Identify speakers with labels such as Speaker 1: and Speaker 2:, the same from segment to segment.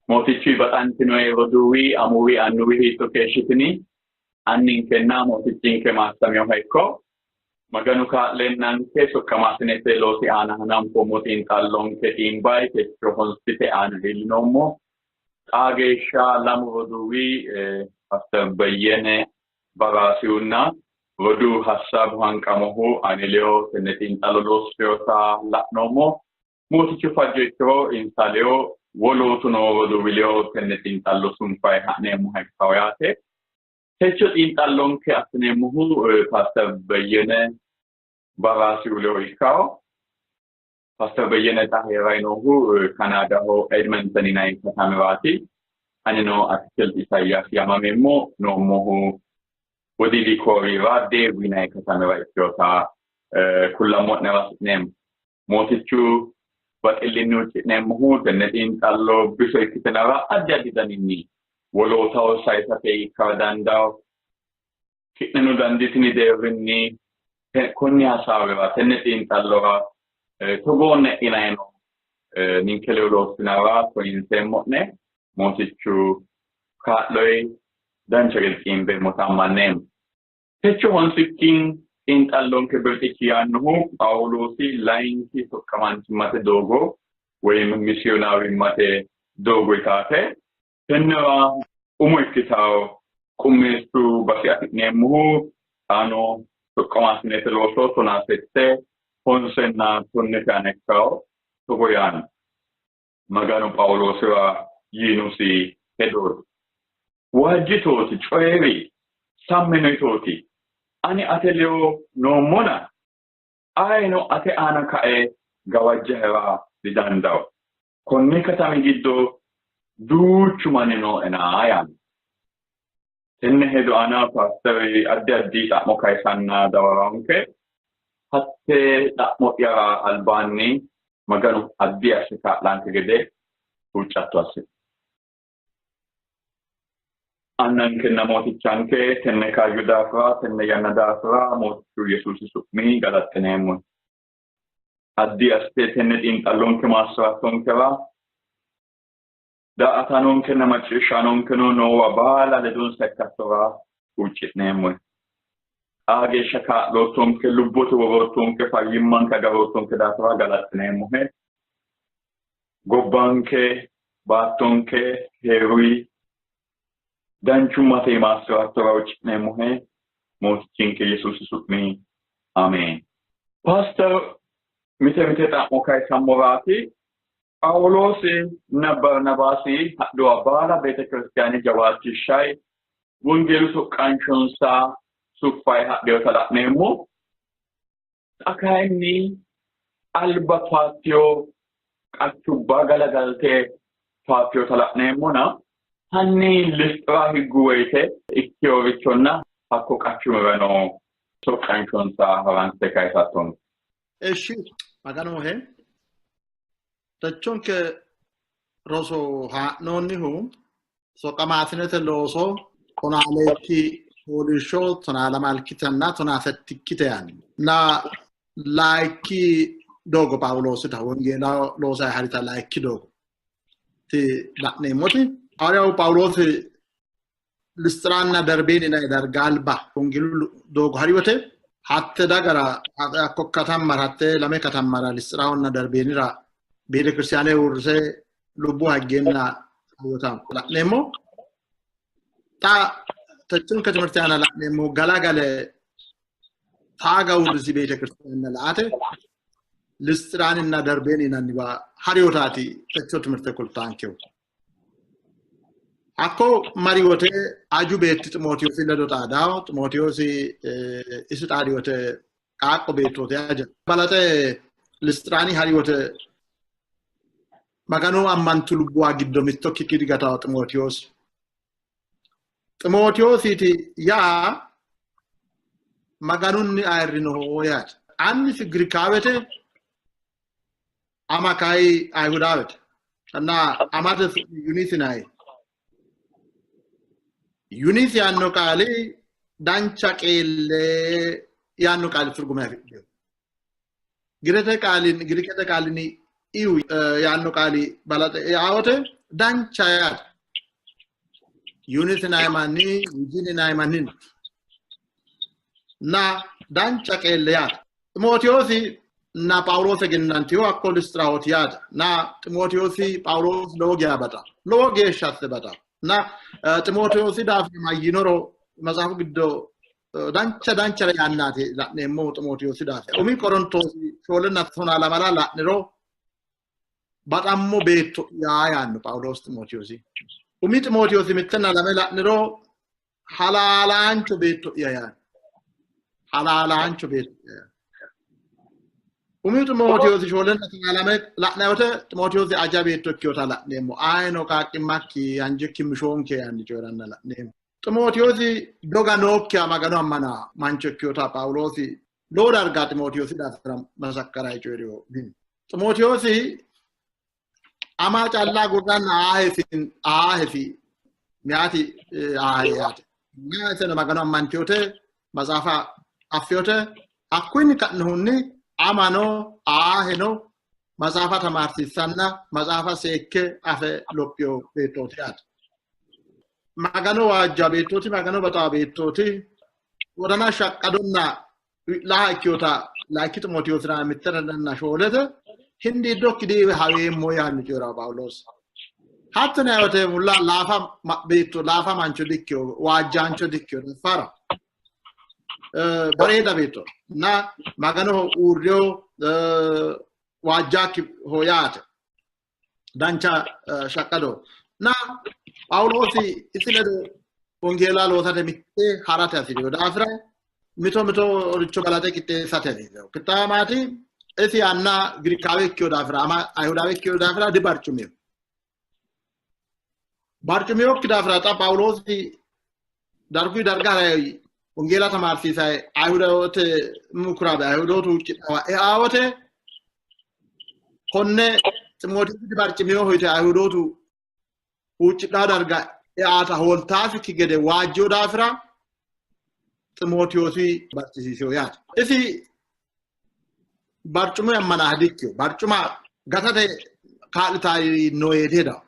Speaker 1: Mootichu baxantinoe roduuwi, amuwi, annuwi hiitto keeshshitini? Anninkenna mootichinke maassaminoha ikko. Maganu kaa'leennanke soqqamaasinete loosi aana hananfoommo xiinxallonke xiimbayi techo honsite aana iillinoommo. Xaa geeshsha lamu roduuwi Pastor Beyyene Baraasihunna roduu Hassaabu Hanqamohu ani ledo tenne xiinxallo loossinota la'noommo. Mootichu fajjo ikkiro insa ledo wolootuno roduuwi ledo tenne xiinxallo sunfayi ha'neemmoha ikkawo yaate. Techo xiinxallonke assineemmohu Pastor Beyyene Baraasihu ledo ikkawo. Pastor Beyyene xa hee'rayi noohu Kanaadaho Edmonton yinanni katamiraati. Anino Atikilt Isayyaas yaamameemmo, noommohu Wodiidi Kooriyira Deegu yinanni katamira ikkinota kullammo'nera hasi'neemmo. Mootichu baxillinni huucci'neemmohu tenne xiinxallo biso ikkitinara addi addi daninni wolootaho sayisate ikkara dandawo. Ki'neno dandiitini deerrinni konni hasaawira tenne xiinxallora togoonne e'inayino ninke ledo loossinara koyinseemmo'ne. Mootichu kaa'loyi dancha gede xiimbeemmota ammanneemmo. Techo honsikkiin xiinxallonke birxichi yaannohu Phaawuloosi layinki soqqamaanchimmate doogo woyim misiyonaawimmate doogo yitaate. Tennera umo ikkitawo qummeessu base afi'neemmohu xaano soqqamaasinete looso 17 honsenna tonnete aana ikkawo togo yaanno. Maganu Phaawuloosira yiinosi hedooti. Waajjitooti, coyi'ri, sammino yitooti. Ani ate ledo noommona, ayino ate aana kae gawajjahera didandawo. Konni katami giddo duuchu manni nooena yaanno. Tenne hedo aana paasteri addi addi xa'mo kayisanna dawaranke. Hatte xa'mo'yara albaanni Maganu addi asse kaa'lanke gede huuccatto assino. Annankenna Mootichanke tenne kaayyo daafira, tenne yanna daafira Mootichu Yesuusi su'mi galaxxineemmo. Addi asse tenne xiinxallonke maassi'rattonkera daa''ataanonkenna macciishshaanonkeno noowa baala ledonsa ikkattora huucci'neemmo. Xaa geeshsha kaa'loottonke, lubbote woroottonke, fayyimmanke agaroottonke daafira galaxxineemmohe. Gobbanke, baattonke keeruyi danchummate maassi'rattora huucci'neemmohe. Mootichinke Yesuusi su'mi ameen. Paaster, mite mite xa'mo kayisammoraati. Phaawuloosinna Barnabaasi hadhuwa baala beetekiristiyaane jawaachishshayi wongeelu soqqanshonsa suffayi hadhinota la'neemmo. Xa kayinni alba towaattiyo qachubba galagalte towaattiyota la'neemmona hanni Lisxira higgu woyite ikkinorichonna hakko qachumira noo soqqanshonsa haranse kayisattonke.
Speaker 2: Eshi Maganohe techonke roso haa'noonnihu soqqamaasinete looso tonaa leekki fooliishsho 12kitanna 18kkite yaanno. Na layikki doogo Phaawuloosita wongeela loosayi harita layikki doogo ti la'neemmoti. Hawaariyawu Phaawuloosi Lisxiraanna Darbeen yinanni darga alba wongeelu doogo hari wote hatte dagara hakko katammara hatte lame katammara Lisxiraahonna Darbeenira beetekiristiyaane uurrise lubbo haggeenna hayyota la'neemmo. Xa techonke timirte aana la'neemmo galagale taaga uurrisi beetekiristiyaanna la''ate Lisxiraaninna Darbeen yinanniwa hariyotaati techo timirte kultaankehu. Hakko mari wote aju beetti Ximootewoosi ledo xaadawo. Ximootewoosi isi xaadi wote qaaqqo beettooti aja. Balaxe Lisxiraani hari wote Maganu ammantu lubbuwa giddo mitto ikkikki digatawo Ximootewoosi. Ximootewoosiiti yaa Maganunni ayirrinoho yaate. Annisi Girikaawete, ama kayi Ayihudaawete. Na amate su'mi Yuniisi yinanni. Yuniisi yaanno qaali dancha qeelle yaanno qaali turgume afidhino. Girete qaalin Girikete qaalinni iyu yaanno qaali balaxe eawote Dancha yaate. Yunis yinanni manni, Yujin yinanni manni no. Na dancha qeelle yaate. Ximootewoosi na Phaawuloosi egennantino hakko Lisxirahooti yaate. Na Ximootewoosi Phaawuloosi lowo geya baxaa. Lowo geeshsha asse baxaa. Na Ximootewoosi daafira mayyinoro matsaafu giddo dancha danchare yaannaati la'neemmohu Ximootewoosi daafira. Umi Qorontoosi 12 la'niro baxammo beetto'ya yaanno Phaawuloosi Ximootewoosi. Umi Ximootewoosi 1 2 la'niro halaalaancho beetto'ya yaanno. Halaalaancho beetto'ya yaanno. Umi Ximootewoosi 4 12 la'nanni wote Ximootewoosi aja beetto ikkinota la'neemmo. Ayino qaaqqimmakki anjekki mishoonke yaanni coyi'ranna la'neemmo. Ximootewoosi doga nookkiha Magano ammana mancho ikkinota Phaawuloosi lowo darga Ximootewoosi daafira masakkaraa coyi'rino. Ximootewoosi ama calla agurranna aahesi miyaati aahe yaate. Iseno Magano ammantinote matsaafa affinote hakkunni ka'nohunni amano aaheno matsaafa tamaarsiissanna matsaafa seekke afe lophino beettooti yaate. Magano waajja beettooti, Magano baxaa beettooti, wodana shaqqadonna wi'laha ikkinota layinki Ximootewoosira 1:4 hindiiddokki diiwe haweemmo yaanni coyi'raa Phaawuloosi. Hattono wote mulla laafa beetto laafa mancho dikkino, waajjaancho dikkino daffara. Bareeda beetto na Maganoho uurriyo waajjaakki yaate. Dancha shaqqado. Na Phaawuloosi isi ledo wongeela loosate mitte harate hasi'rino daafira mito mito richo balaxe qixxeessate hasi'rino. Qixxaawa maati isi anna Girikaawe ikkino daafira ama Ayihudaawe ikkino daafira dibarcumino. Barcuminokki daafira xa Phaawuloosi darguyi darga harayi wongeela tamaarsiisayi Ayihudoote mukuraabe Ayihudootu huuccidhawa eaa wote konne Ximootewoosi dibarciminoho yite Ayihudootu huuccidhaa darga eaata hooltaasikki gede waajjino daafira Ximootewoosi barcisiisino yaate. Isi barcumu ammanaha dikkino. Barcuma gatate kaa'litanno yee dihedawo.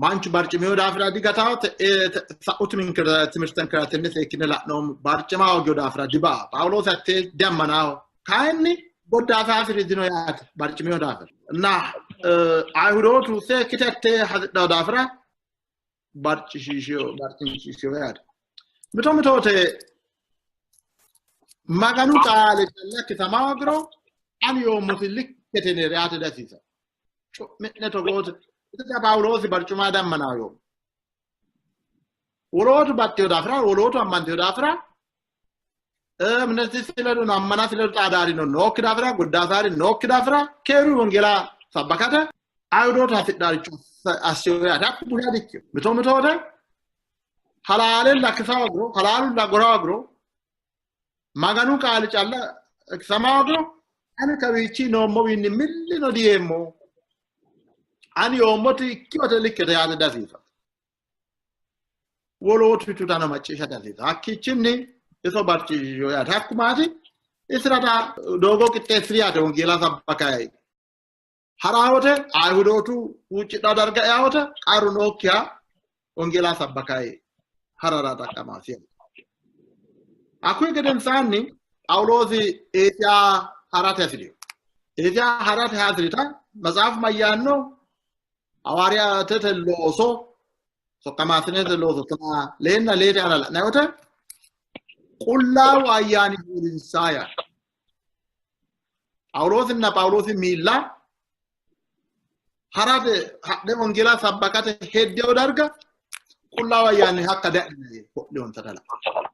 Speaker 2: Manchu barcimino daafira digataawo. Sa'u timirtenkera tenne seekkine la'noommo. Barcima hoogino daafira dibaa. Phaawuloosi hattee diammanaaho. Kayinni goddaasa dino yaate barcimino daafira. Na Ayihudootu seekkite hattee hasidhao daafira barcisiisino yaate. Mito mitoote Maganu qaale calla ikkitama hoogiro ani yoommoti likkete yine reyaate dihasiisanno. Cu'mi'ne togoote. Ita Phaawuloosi barcuma diammanaawo yoommo. Wolootu baxxino daafira, wolootu ammantino daafira, እምነትሲ ledo ammanasi ledo xaadaarino nookki daafira, goddaasaari nookki daafira keeru wongeela sabbakate Ayihudootu hasidhaaricho assino yaate. Hakku busha dikkino. Mito mitoote halaale lakkisa hoogiro, halaalu laggora hoogiro, Maganu qaali calla ikkisama hoogiro, ani kawiichi noommowiinni millino diyeemmo. Ani yoommoti ikkiyote likkete yaate dihasiisanno. Wolootu yitutano macciishsha dihasiisanno. Hakkiichinni iso barcisiisino yaate. Hakku maati isira doogo qixxeessiri yaate wongeela sabbakayi. Haraa wote Ayihudootu huuccidhaa darga eaa wote qarru nookkiha wongeela sabbakayi harara xaqqamaasi. Hakkuyi gedensaanni Phaawuloosi Eesiya harate hasi'rino. Eesiya harate hasi'rita matsaafu mayyaanno hawaariyaatete looso soqqamaasinete looso 24 aana la'nanni wote Qullaawu Ayyaani hoolinsa yaanno. Phaawuloosinna Phaawuloosi miilla harate hadhe wongeela sabbakate heddino darga Qullaawu Ayyaani hakka diadhinanni ho'liyonsata la'nanni.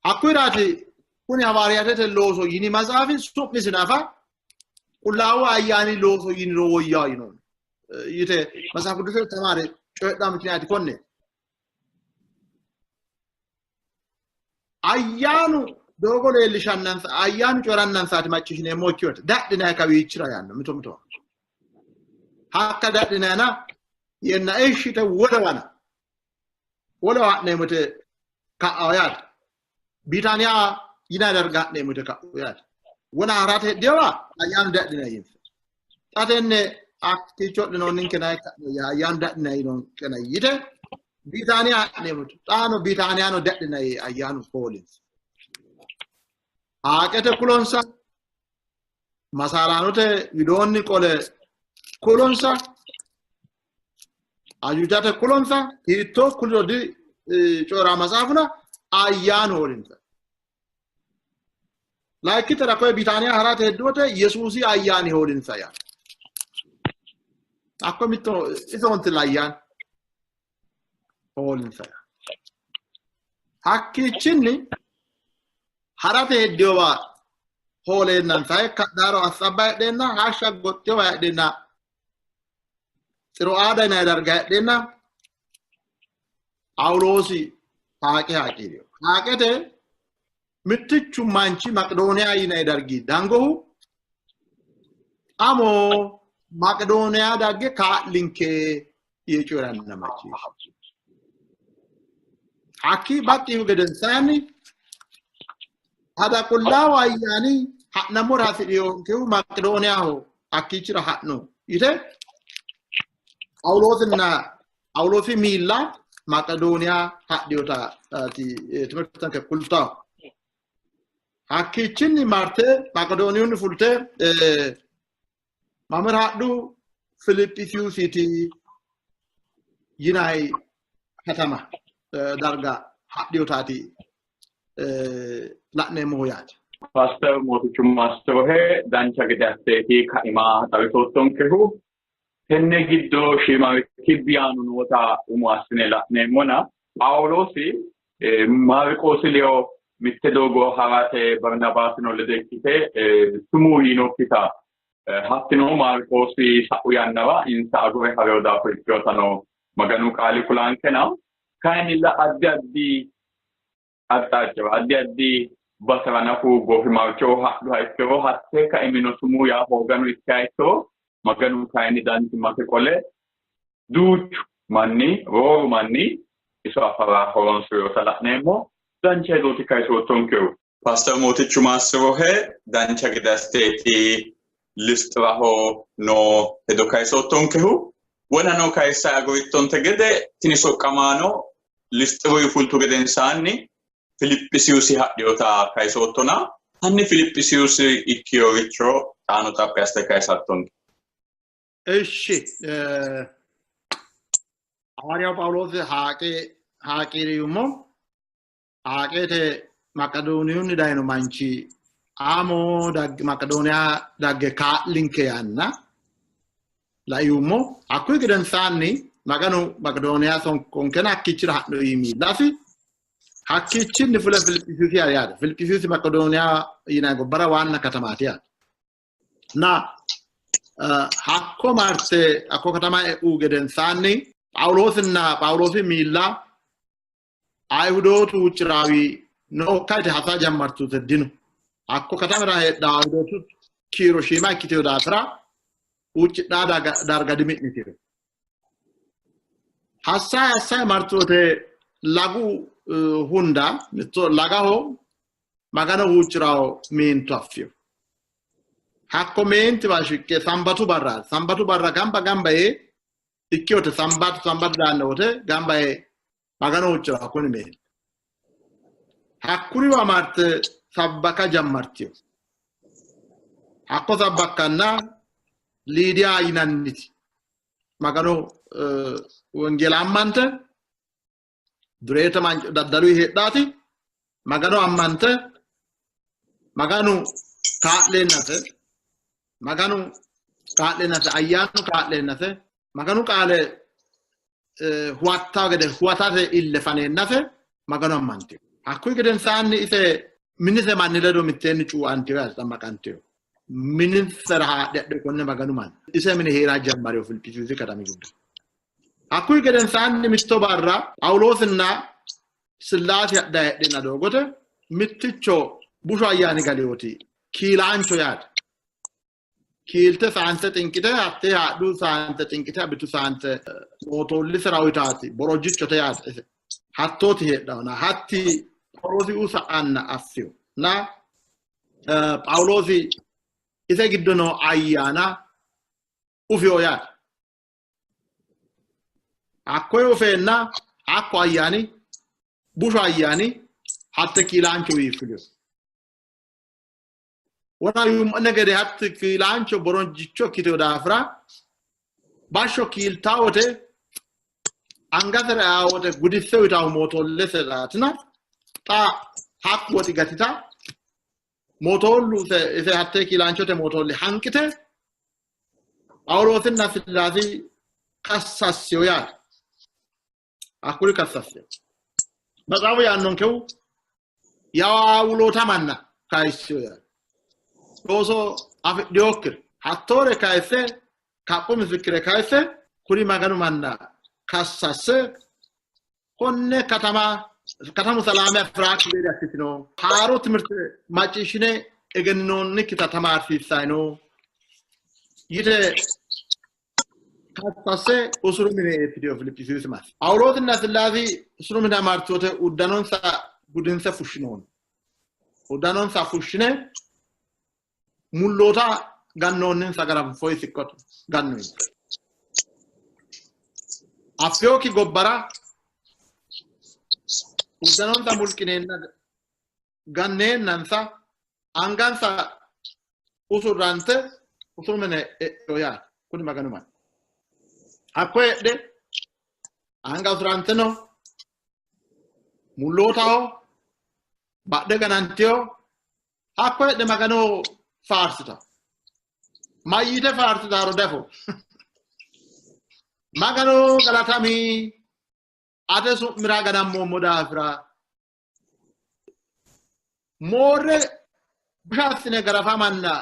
Speaker 2: Hakkuyiraati kuni hawaariyaatete looso yini matsaafi su'misi nafa Qullaawu Ayyaani looso yiniro woyyawo yinoonni. Yite Matsaaf Qidduusete tamaare coyidhanno mikiniyaati konne. Ayyaanu doogo leellishannansa, ayyaanu coyirannansaati macciishshineemmo ikkiyote. Dadhinayi kawiichira yaanno mito mitowa. Hakka dadhinayina yenna ishshite wolewana. Wolewa ha'neemmo yite ka'awo yaate. Biitaaniya yinanni darga ha'neemmo yite ka'u yaate. Wona harate heddewa ayyaanu dadhinayi yiinsa. Xa tenne Hakkiicho adhinoonninkena ayyaanu dadhinayinkena yite Biitaaniya ha'neemmo. Xaano Biitaaniyano dadhinayi ayyaanu hoolinsa. Haaqete kulonsa, masaalaanote widoonni qole kulonsa, ajuujate kulonsa, hiittoo kuliro di coyi'raa matsaafuna ayyaanu hoolinsa. Layikkitera koye Biitaaniya harate heddu wote Yesuusi ayyaani hoolinsa yaa. Hakko mitto isoontilla ayyaani hoolinsa yaa. Hakkiichinni harate heddiyowa hooleennansa kadhaaro assabba heedheenna hashsha goxxiyowa heedheenna Xiroaada yinanni darga heedheenna Phaawuloosi haaqe haaqii'rino. Haaqete mittichu manchi Maqedooniya yinanni dargi dangohu amo Maqedooniya dagge kaa'linke yee coyi'ranna macciishshi. Hakkii baxxihu gedensaanni hada Qullaawu Ayyaani ha'nammora hasi'rinonkehu Maqedooniyaho hakkiichira ha'no yite Phaawuloosinna Phaawuloosi miilla Maqedooniya hadhinota timirtenke kultawo. Hakkiichinni marte Maqedooniyunni fulte mamira hadhu Filiphisiusiti yinanni katama darga hadhinotaati la'neemmohu yaate.
Speaker 1: Paaster Mootichu Maasterohe dancha gede asseeti kaima xawisoottonkehu. Tenne giddo shiima kibbi yaano noota umo assine la'neemmona Phaawuloosi Maarqoosi ledo mitte doogo ha'rate Barnabaasino ledo ikkite sumuu yiinokkita hattino Maarqoosi sa'u yannara insa agure ha'rino daafo ikkinotano Maganu qaali kulaankena kayinnilla addi addi aqxaaccawa addi addi basera nafu goofimarchoho hadhuha ikkiro hatte kaimino sumuu yaa hoogano ikkiha ikkiro Maganu kayinni danchummate qole duuchu manni rooru manni iso afara horonsi'rinota la'neemmo. Dancha hedooti kayisoottonkehu. Paaster Mootichu maassirohe dancha gede assiteeti Lisxiraho noo hedo kayisoottonkehu. Wonano kayissa agurittonte gede tini soqqamaano Lisxiruyi fultu gedensaanni Filiphisiyusi hadhinota kayisoottona hanni Filiphisiyusi ikkinoricho xaano xaphi assite kayisattonke.
Speaker 2: Ishshi Hawaariyawu Phaawuloosi haaqe haaqii'ri yuummo haaqeete Maqedooniyunni dayino manchi amo Maqedooniya dagge kaa'linke yaanna laiyummo. Hakkuyi gedensaanni Maganu Maqedooniya sonkonkena hakkiichira ha'no yii miillasi. Hakkiichinni fule Filiphisiyusi ha'ri yaate. Filiphisiyusi Maqedooniya yinanni gobbara waanna katamaati yaate. Na hakko marte hakko katama e'u gedensaanni Phaawuloosinna Phaawuloosi miilla Ayihudootu huucci'raawi nookka yite hasa jammartute dino. Hakko katamira heedhanno Ayihudootu kiiro shiima ikkitino daafira huuccidhaa darga dimi'nitino. Hassayi hassayi martu wote lagu hunda mitto lagaho Magano huucci'rawo meentu affino. Hakko meentiwa shiqqe sambatu barra sambatu barra gamba gamba yee ikki wote sambatu sambatu daanno wote gamba yee Magano huucci'rawo kuni meenti. Hakkuriwa marte sabbaka jammartino. Hakko sabbakkanna Liidiya yinanniti Magano wongeela ammante dureeta mancho daddaluyi heedhaati Magano ammante Maganu kaa'leennase Maganu kaa'leennase ayyaanu kaa'leennase Maganu qaale huwattawo gede huwatate ille faneennase Magano ammantino. Hakkuyi gedensaanni ise minise manni ledo mitteenni cuuantino yaate xammaqantino. Mininsara haadhe hadhe konne Maganu manna ise mine hee'ra jammarino Filiphisiyusi katami giddo. Hakkuyi gedensaanni mitto barra Phaawuloosinna Sillaasi hadhayi heedheenna doogote mitticho bushu ayyaani galeyooti kiilaancho yaate. Kiilte saante xinqite hattee haadhu saante xinqite abbitu saante mootoollisera uyitaati borojjichote yaate ise. Hattooti heedhawona hatti Phaawuloosi usa''anna affino. Na Phaawuloosi ise giddo noo ayyaana Ufiyo yaate. Hakkoye ufeenna hakko ayyaani bushu ayyaani hatte kiilaancho wiiffuliyo. Wona yuummo'ne gede hatti kiilaancho boronjicho ikkitino daafira bashsho kiiltaa wote angasera ea wote gudisse uyitahu mootolleseratina xa hakku woxi gatita mootoollu ise hattee kiilaanchote mootoolli hanqite Phaawuloosinna Sillaasi kassassino yaate. Hakkuri kassassino. Maxaafu yaannonkehu yawaawuloota manna kayissino yaate. Looso afidhinokkire hattoore kayisse kaphu misikkire kayisse kuri Maganu manna kassasse konne katama katamu salaame afi'raakki gede assitino. Haaro timirte macciishshine egenninoonnikkita tamaarsiissanni no yite kassasse usuru mine eessitino Filiphisiyosi masse. Phaawuloosinna Sillaasi usuru mine martinote uddanonsa gudinse fushshinoonni. Uddanonsa fushshine mulloota gannoonninsa gara foyi siqqote gannoonni. Affiyooki gobbara uddanonsa mulqineenna ganneennansa angansa usurrante usuru mine e'ino yaate. Kuni Maganu manni. Hakko heedhe anga usurante no, mullootaho, badhe gananteho, hakko heedhe Magano faarsita. Mayyite faarsitaaro dafo. Magano galatami ate su'mira ganammoommo daafira moorre busha assine garafamanna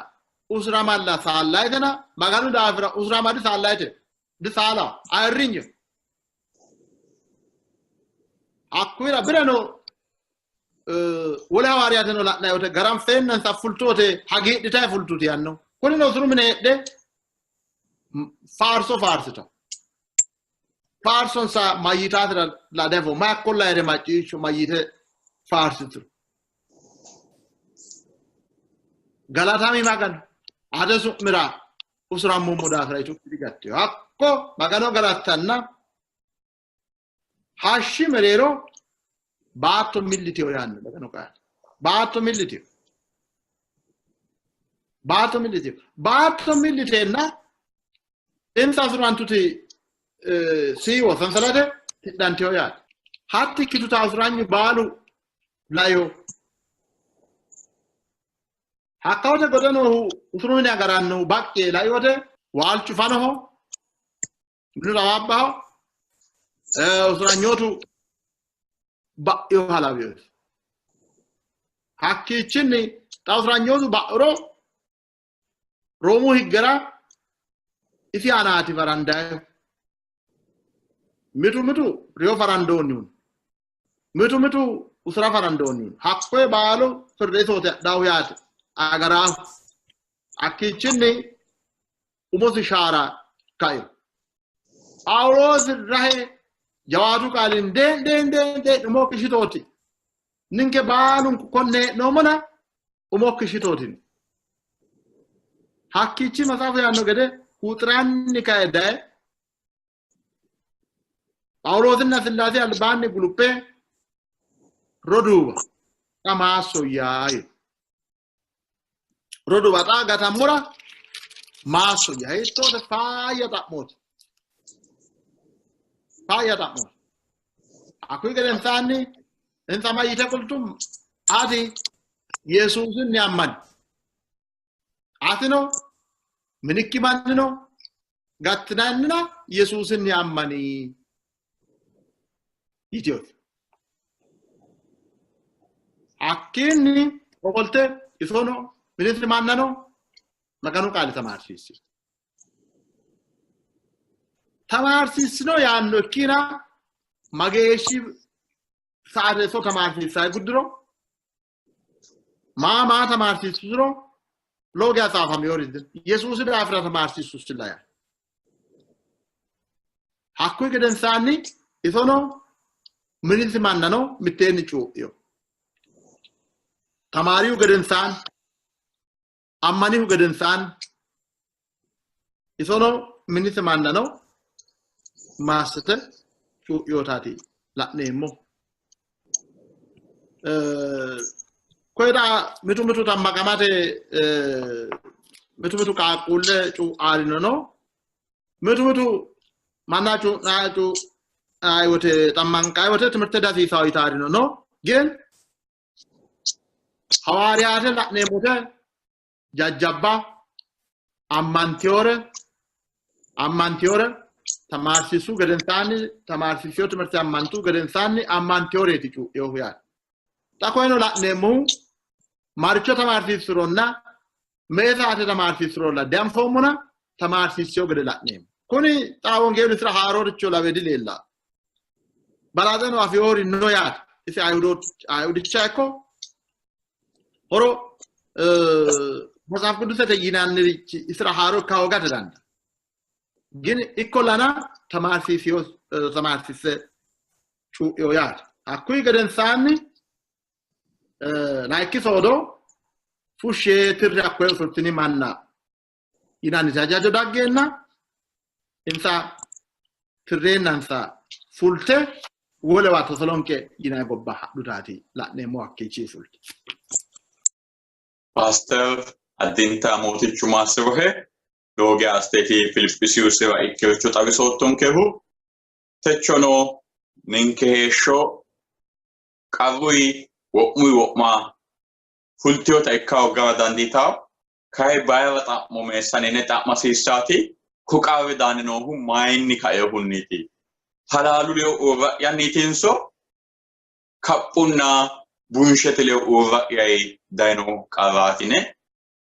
Speaker 2: usuramalla saallayitena Maganu daafira usurama disaallayite disaala ayirrinye. Hakkuyira bireno wole hawaariyaateno la'nanni wote garanfeennansa fultoote hagiidhitayi fultuti yaanno. Kunino usuru mine heedhe faarso faarsita. Faarsonsa mayyitaatira ladefo mayi hakkolla here macciishsho mayyite faarsituro. Galatami Magano ate su'mira usurammoommo daafira yitukki digattino. Hakko Magano galattanna hashshi mereero baatto millitino yaanno Maganu qaali. Baatto millitino. Baatto millitino. Baatto milliteenna insa usurantuti siiwo sansalate tidhantino yaate. Hatti ikkituta usuranyu baalu layo. Hakkawote goxe noohu usuru mine agarannohu baqqi yee lai wote waalchu fanoho, minu xawaabbaho, usuranyootu ba'inoha lawinosi. Hakkiichinni xa usuranyootu ba'uro Roomu higgera isi aanaati farandayihu. Mitu mitu reyo farandoonnihu, mitu mitu usura farandoonnihu. Hakkoye baalu firde isooti adhaahu yaate agaraahu. Hakkiichinni umosi shaara kai. Phaawuloosi rahe jawaatu qaalin deen deen deen deen umokki shitooti. Ninke baalunku konne hee'noommona umokki shitooti. Hakkiichi maxaafu yaanno gede huxiranni kae daye Phaawuloosinna Sillaasi albaanni guluphe roduuwa xa maassoyya yii. Roduuwa xa gatammora maassoyya hiittoote faayya xa'mooti. Faayya xa'mooti. Hakkuyi gedensaanni insa mayyite qoltu ati Yesuusinni ammani. Atino minikki mannino gattinannina Yesuusinni ammani yitinosi. Hakkiinni ofolte isono minisi mannano Maganu qaale tamaarsiissi. Tamaarsiissino yaanno ikkina mageeshshi saate iso tamaarsiissanni gudduro maa maa tamaarsiissuro lowo geya xaafaminori dino. Yesuusi daafira tamaarsiissusilla yaa. Hakkuyi gedensaanni isono minisi mannano mitteenni cuu'ino. Tamaarihu gedensaanni ammanihu gedensaanni isono minisi mannano maassite cuu'iyootaati la'neemmo. Koyida mitu mitu xammaqamate mitu mitu qaaqquulle cuu'aarino no, mitu mitu manna cuu'naa wote xammanqaa wote timirte dasiisawo yitaarino no. ግን ሐዋርያትን la'neemmote jajjabba ammantiyore tamaarsiisu gedensaanni tamaarsiisiyo timirte ammantu gedensaanni ammantiyoreeti cuu'eehu yaate. Xa koyeno la'neemmohu maricho tamaarsiisironna me''e saate tamaarsiisirolla dianfoommona tamaarsiisiyo gede la'neemmo. Kuni xa wongeelu isira haaroricho lawe dileellanno. Balaxeno afeyoori no yaate. Isi Ayihudicha ikko horo መጽሐፍ ቅዱስete yinannirichi isira haaro ikka hoogate dandaanno. ግን ikkollana tamaarsiisse cuu'eyo yaate. Hakkuyi gedensaanni layinki soodo fushshe tirre hakkoye usurtini manna yinanniti hajajo daggeenna insa tirreennansa fulte wolewa Tesalonqe yinanni gobba hadhutaati la'neemmo hakkiichi fulte.
Speaker 1: ፓስተር addinta mootichu maassirohe looge asteeti Filiphisiusira ikkiricho xawisoottonkehu techono ninke heeshsho qarruyi wo'muyi wo'ma fultiyota ikka hoggara dandiitawo kayi bayira xa'mo meessanine xa'ma hasiissaati ko qarri daanni noohu mayinni kaeehunniiti? Halaalu leyo uurra'yanniitinso kaphunna bunshete leyo uurra'yayi dayino qarraatine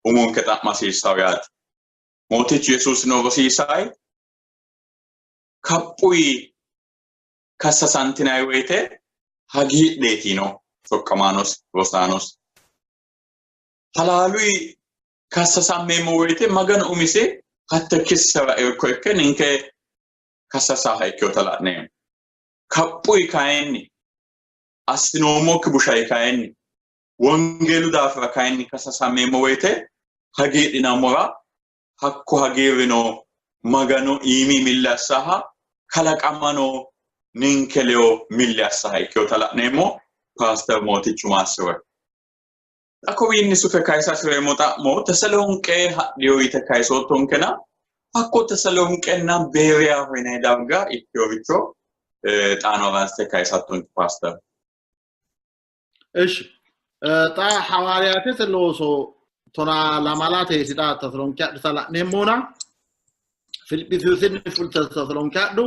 Speaker 1: umonke xa'ma hasiissawo yaate. Mootichu Yesuusino rosiisayi kaphuyi kassasantinayi woyite hagiidheeti yino soqqamaanosi rosaanosi. Halaaluyi kassasammeemmo woyite Maganu umisi hatte kissera irko ikke ninke kassasaaha ikkeyota la'neemmo. Kaphuyi kayinni assinoommokki bushayi kayinni wongeelu daafira kayinni kassasammeemmo woyite hagiidhinammora hakko hagiirrino Maganu iimi milli assaha kalaqamano ninke leyo milli assaha ikkeyota la'neemmo. ፓስተር mootichu maassirohe. Xa kowiinni sufe kayisa hasireemmo xa'mo Teselonqe hadhiyo yite kayisoottonkena hakko Teselonqenna Beeriyaho yinanni darga ikkeyoricho xaano avanste kayisattonke ፓስተር።
Speaker 2: እሺ xa ሐዋርያትete looso tona lamalateeti xa Tesalonqe hadhuta la'neemmona Filiphisiusinni fulte Tesalonqe hadhu.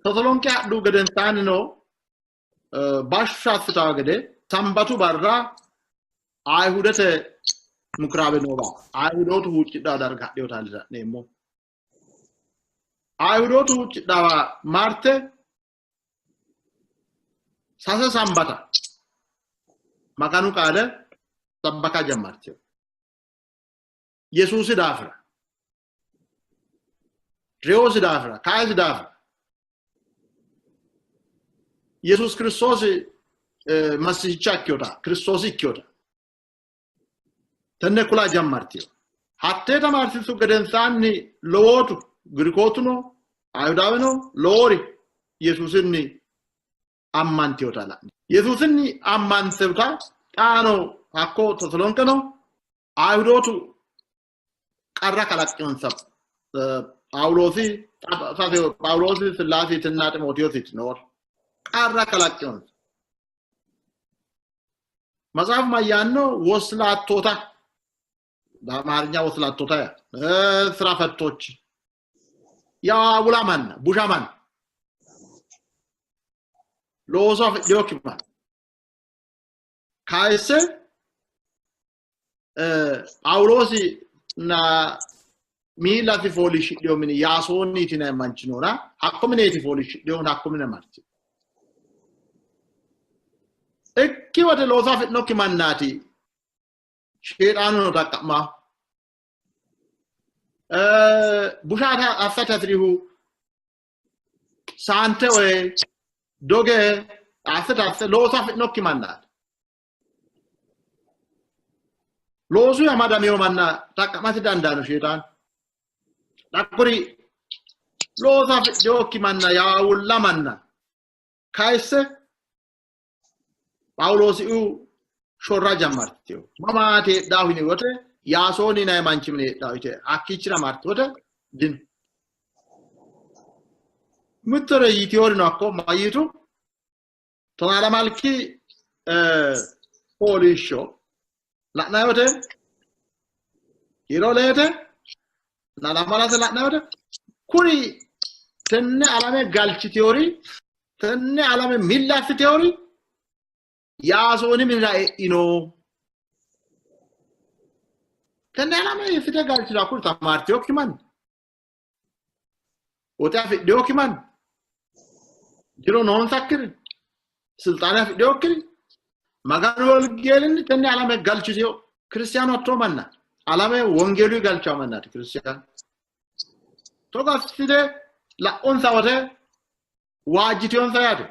Speaker 2: Tesalonqe hadhu gedensaannino bashsho assitawo gede sambatu barra Ayihudete mukuraabe noowa Ayihudootu huuccidhawo darga hadheyota la'neemmo. Ayihudootu huuccidhawa marte sase sambata Maganu qaale sabbaka jammarteyo Yesuusi daafira, reyosi daafira, kaayisi daafira Yesuus Kiristoosi masihicha ikkeyota Kiristoosi ikkeyota tenne kula jammarteyo. Hattee tamaarsiisu gedensaanni lowootu Girikootuno Ayihudaaweno lowori Yesuusinni ammanteyota la'ne. Yesuusinni ammantewota xaano hakko Tesalonqeno Ayihudootu qarra kalaqqinonsa. ጳውሎሲ Sillaasiitinna Ximootewosiiti noori qarra kalaqqinonsa. መጽሐፍ ማያኖ ወስላቶታ በአማርኛ ወስላቶታ ስራ ፈቶች ያውላማን ቡሻማን looso afidhinokki kayisse Phaawuloosi na miillasi fooliishshidhino mini Yaasooniiti yinanni manchi noona hakko mineeti fooliishshidhinohu hakko mine martino. Ikki wote looso afidhinokki mannaati sheexaanuno xaqqa'maa. Busha assate hasirihu saante oye doge assate asse looso afidhinokki mannaati. Loosu amadamino manna xaqqa'masi dandaanno sheexaanu. Hakkuri looso afidhinokki manna yaawulla manna kayisse Phaawuloosiu shorra jammartino. Mamaati heedhaahu yini wote Yaasooni yinanni manchi mine heedhaahu yite hakkiichira martu wote dino. Mittore yitiyorino hakko mayitu tonaa lamalki fooliishsho la'nanni wote kiiro leete lamalate la'nanni wote kuri tenne alame galchitiyori tenne alame milli assitiyori Yaasooni minira e'ino. Tenne alame hiissite galchito hakkuri tamaartiyokki manni woxe afidhiyokki manni jiro noonsakkiri silxaane afidhiyokkiri Maganu wongeelinni tenne alame galchitiyo kiristiyaanu hattoo manna alame wongeeluyi galchawo mannaati kiristiyaanu togo assite la'unsa wote waajjitiyonsa yaate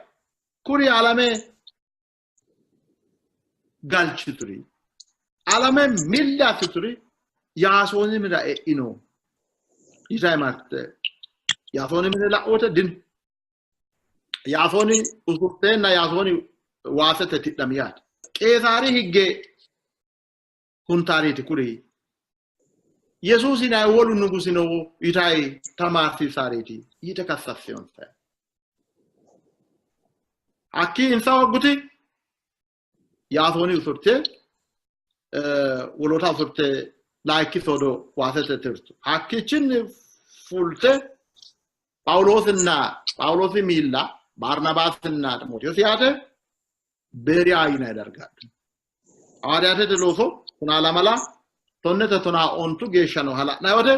Speaker 2: kuri alame galchituri alame milli assituri Yaasooni minira e'ino yitayi marte Yaasooni mine la'u wote dino Yaasooni usurteenna Yaasooni waasete tidhami yaate. Qeesaari higge huntaariiti kuri. Yesuusi yinanni wolu nugusi no yitayi tamaarsiisaareeti yite kassassinonsa. Hakkii insa hogguti Yaasooni usurte woloota usurte layikki soodo waasete tirtu. Hakkiichinni fulte Phaawuloosinna Phaawuloosi miilla Barnabaasinna Ximootewoosi yaate Beeriya yinanni darga hadhu. Hawaariyaatete looso tonaa lamala tonnete tonaa ontu geeshsha nooha la'nanni wote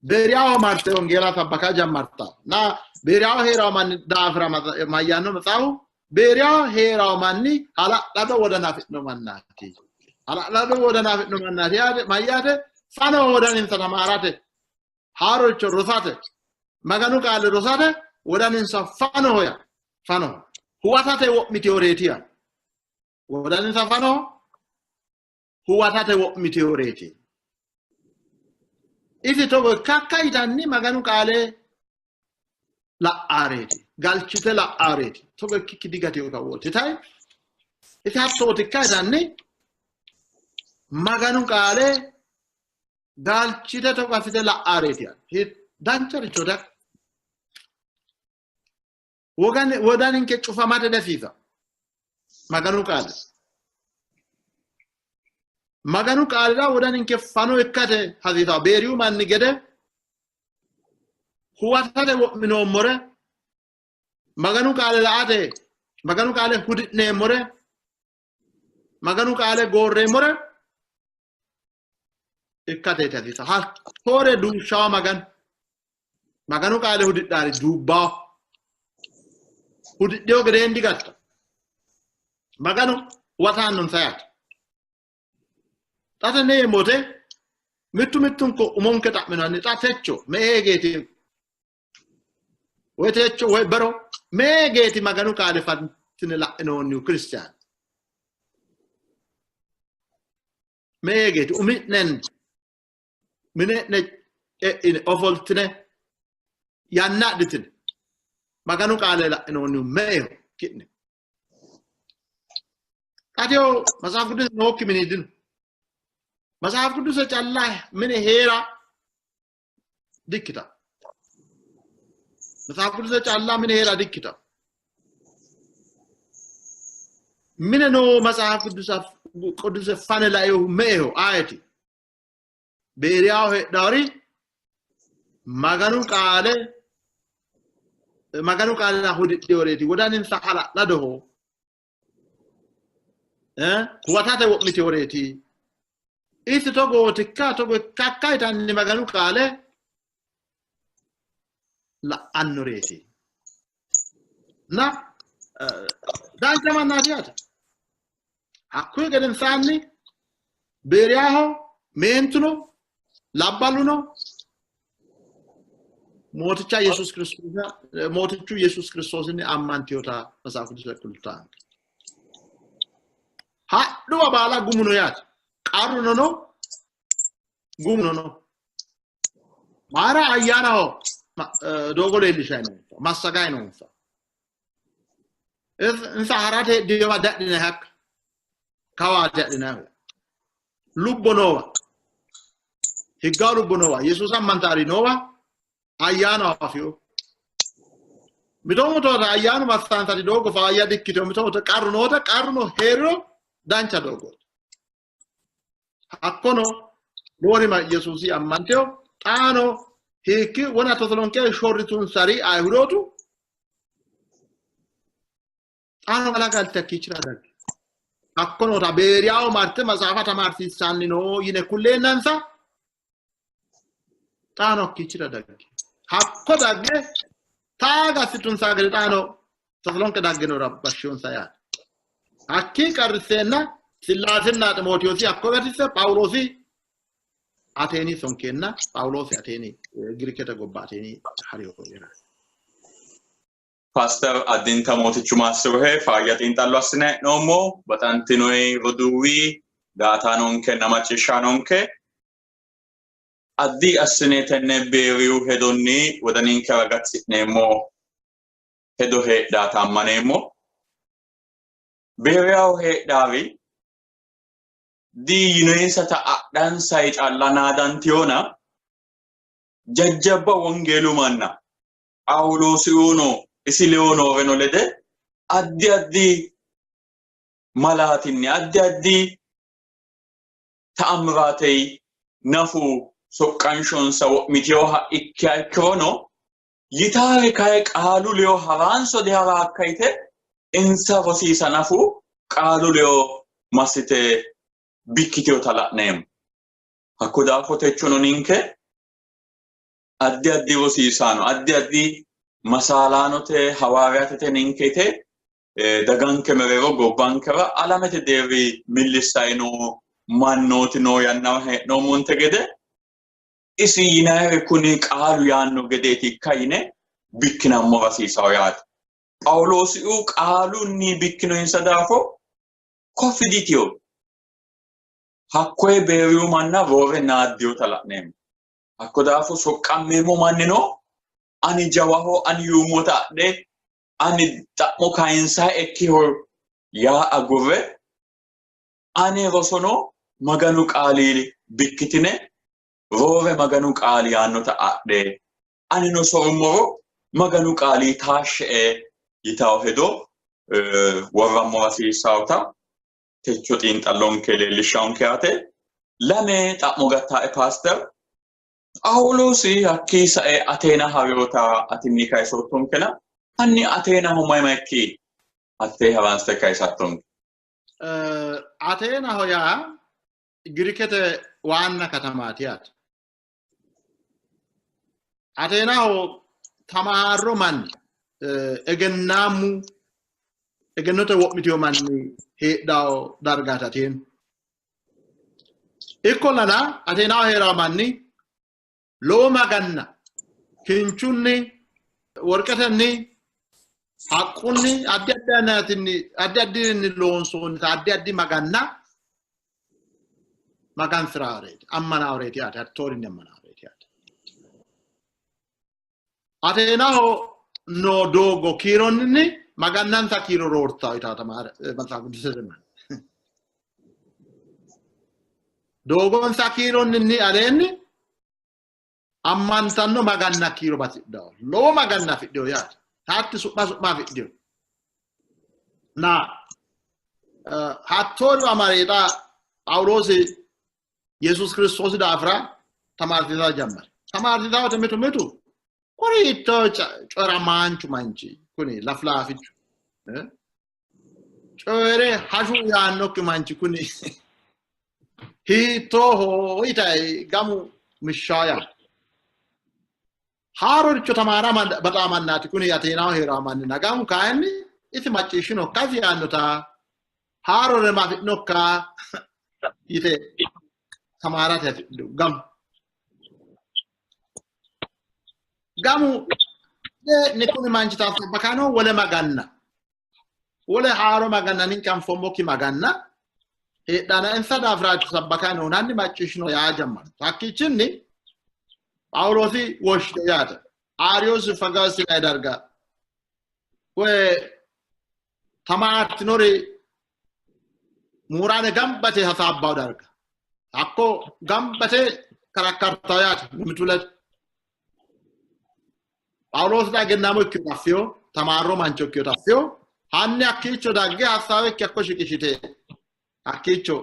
Speaker 2: Beeriyaho marte wongeela sabbaka jammarta. Na Beeriyaho hee'rawo manni daafira mayyaanno maxaafu? Beeriyaho hee'rawo manni hala'lado wodana afi'no mannaati. Hala'lado wodana afi'no mannaati yaate mayyaate? Fano wodaninsa tamaarate, haaroricho rosate, Maganu qaale rosate wodaninsa fanoho yaa fanoho. Huwatate wo'mitinoreeti yaa. Wodaninsa fanoho, huwatate wo'mitinoreeti. Isi togo ikkakka yitanni Maganu qaale la'aareeti, galchite la'aareeti. Togo ikkikki digatino kawooti tayi. Isi hattootikka yitanni Maganu qaale galchite togo assite la'aareeti. Dancharicho da wodaninke cufamate dasiisa. Maganu qaale. Maganu qaalira wodaninke fano ikkate hasiisawo. Beeriyu manni gede huwatate wo'minoommore, Maganu qaale la'ate, Maganu qaale hudi'neemmore, Maganu qaale goorreemmore ikkateeti hasiisawo. Hattoore duushshawo Maganu. Maganu qaale hudidhaari duubbawo. Hudidhiyo gedeen digatta. Maganu huwataannonsa yaate. Xa tenne yeemmo wote mittu mittunku umonke xa'minanni xa techo me'e geeti woy techo woy bero me'e geeti Maganu qaale fantine la'inoonnihu kiristiyaani? Me'e geeti umi'nen mine'ne e'ine ofoltine yanna adhitine Maganu qaale la'inoonnihu me'eho ki'ne? Xateho Matsaaf Qidduuse nookki mini dino. Matsaaf Qidduuse calla mine hee'ra dikkita. Matsaaf Qidduuse calla mine hee'ra dikkita. Mine noo Matsaaf Qidduuse fane laehu me'eho ayeti? Beeriyaho heedhaari Maganu qaale Maganu qaalira hudidhinoreeti, wodaninsa hala'ladoho, huwatate wo'mitinoreeti. Isi togootikka togo ikkakka yitanni Maganu qaale la'annoreeti. Na dancha mannaati yaate. Hakkuyi gedensaanni Beeriyaho meentuno labballuno Mooticha Yesuus Kiristoosa Mootichu Yesuus Kiristoosinni ammantinota Matsaafu Qidduuse kultanno. Hadhuwa baala gumuno yaate. Qarruno no, gumuno no. Mayira ayyaanaho doogo leellishayi noonsa, massagayi noonsa. Insa harate diwa dadhinayi hakka kawaati adhinayihu. Lubbo noowa, higgawo lubbo noowa, Yesuusa ammantaari noowa ayyaanaho afiyo. Mito mitoota ayyaanu massaansati doogo faayya dikkitino, mito mito qarru noota qarruno heeriro dancha doogooti. Hakkono lowori Yesuusi ammanteyo xaano hiikki wona Teselonqe shorritunsari Ayihudootu xaano galagalte hakkiichira dagge hakko noota Beeriyaho marte matsaafa tamaarsiissanni no yine kulleennansa xaano hakkiichira dagge hakko dagge taaga assitunsa gede xaano Teselonqe dagge no rabbashshiyonsa yaate. Hakkii qarrisseenna Sillaasinna Ximootewoosi hakko gatisse Phaawuloosi Ateeni sonkeenna Phaawuloosi Ateeni Girikete gobba Ateeni hariyo yaate.
Speaker 1: Paaster addinta mootichu maassirohe faayya xiinxallo assine hee'noommo. Baxantinoi roduuwi gaataanonkenna macciishshaanonke addi assine tenne Beeriyu hedonni wodaninkera gatisi'neemmo hedo heedhaata ammaneemmo. Beeriyaho heedhaari di yinoyinsata adhansayi calla naadantiyona jajjabba wongeelu manna Phaawuloosiuno isi ledo nooreno lede addi addi malaatinni addi addi ta'amiraatey nafu soqqanshonsa wo'mitinoha ikkiha ikkirono yitaari kayi qaalu ledo haraanso diharaakka yite insa rosiisa nafu qaalu ledo massite bikkitinota la'neemmo. Hakko daafo techono ninke addi addi rosiisaano addi addi masaalaanote hawaariyaatete ninkete daganke mereero gobbankera alamete deerri millissayi noo mannooti noo yannara hee'noommonte gede isi yinayiri kuni qaalu yaanno gedeeti ikka yine bikkinammora hasiisawo yaate. Phaawuloosiu qaalunni bikkinoinsa daafo koffi ditino. Hakkoye Beeriyu manna roore naaddinota la'neemmo. Hakko daafo soqqammeemmo mannino ani jawaho ani yuummota adhe ani xa'mo kayinsaekkiho yaa agurre ane rosono Maganu qaali bikkitine roore Maganu qaali yaannota adhe anino sorummoro Maganu qaali taashshe''e yitawo hedo worrammora hasiissawota techo xiinxallonke leellishshawonke yaate. Lame xa'mo gattae paaster. Phaawuloosi hakkii sae Ateena ha'rinota atinni kayisoottonkena hanni Ateenaho mayi mayi ikki? Hattee haransite kayisattonke.
Speaker 2: Ateenaho yaa Girikete waanna katamaati yaate. Ateenaho tamaarro manni egennaammu egennote wo'mitino manni heedhawo dargaati Ateenu. Ikkollana Ateenaho hee'rawo manni lowo maganna kinchunni, worqetenni, haqqunni, addi addi ayinatinni, addi addinni loonsoonnita addi addi maganna magansi'raareeti, ammanaareeti yaate, hattoorinni ammanaareeti yaate. Ateenaho noo doogo kiironninni magannansa kiiro roortawo yitaata Maxaafu Qidusete manni. Doogonsa kiironninni aleenni ammantanno maganna kiiro batidhawo. Lowo maganna afidhino yaate. Hatti su'ma su'ma afidhino. Na hattoonni amareexa Phaawuloosi Yesuus Kiristoosi daafira tamaarsiisa jammari. Tamaarsiisa wote mitu mitu kuni hiittoo coyi'ramaanchu manchi kuni lafilaafichu coyi're hashu yaannokki manchi kuni hiittooho yitayi gamu mishshaa yaate. Haaroricho tamaara baxaa mannaati kuni Ateenaho hee'raa mannina gamu kayinni isi macciishshinokka isi yaannota haarore ma afi'nokka yite tamaarate hasidhu gamu. Gamu kuni manchi sabbakano wole maganna wole haaro maganna ninke anfoommokki maganna heedhana insa daafiraati sabbakano nanni macciishshino yaa jammartu. Hakkiichinni Phaawuloosi woshshite yaate. Aariyoosi fagasi darga koye tamaartinori muuraane gambate hasaabbawo darga hakko gambate karakkartawo yaate mimmitu ledo. Phaawuloosi xa egennaamo ikkino affiyo tamaarro mancho ikkinota affiyo hanni hakkiicho dagge hasaawekki hakko shiqishite hakkiicho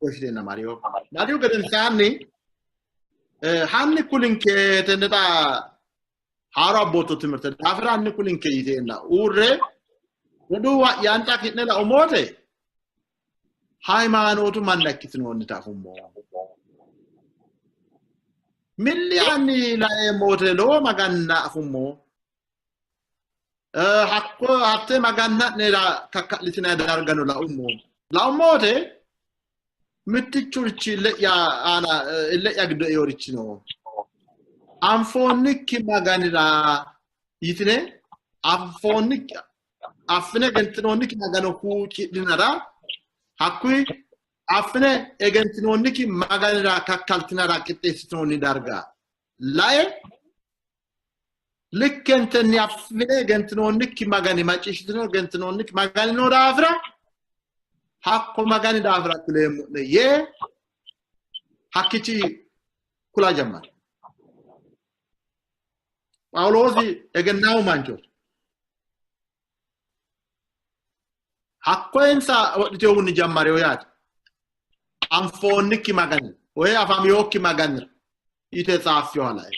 Speaker 2: woshshiteenna mariyo. Mariyu gedensaanni hanni kulinke tenne xa haaro abbootto timirte daafira hanni kulinke yiteenna uurre roduuwa'ya xa ki'ne laummote hayimaanootu manna ikkitinoonnita afummo. Milli yaanni laeemmo wote lowo maganna afummo. Hakko hatte maganna'nera kakka'litinanni dargano laummo. Laummo wote mittichurichi ille'ya aana ille'ya giddo eorichi no. Anfoonnikki maganira yitine anfoonnikki affine egentinoonnikki magano huuccidhinara hakkuyi affine egentinoonnikki maganira kakkaltinara qixxeessitinoonni darga lae likkentenni affine egentinoonnikki magani macciishshitine egentinoonnikki magani noo daafira hakko magani daafira kuleemmo'ne yee hakkichi kula jammari. Phaawuloosi egennaamu manchooti. Hakko insa wodhiteyohunni jammareyo yaate. Anfoonnikki magani woyi afameyokki maganira yite tsaaffiyoha lae.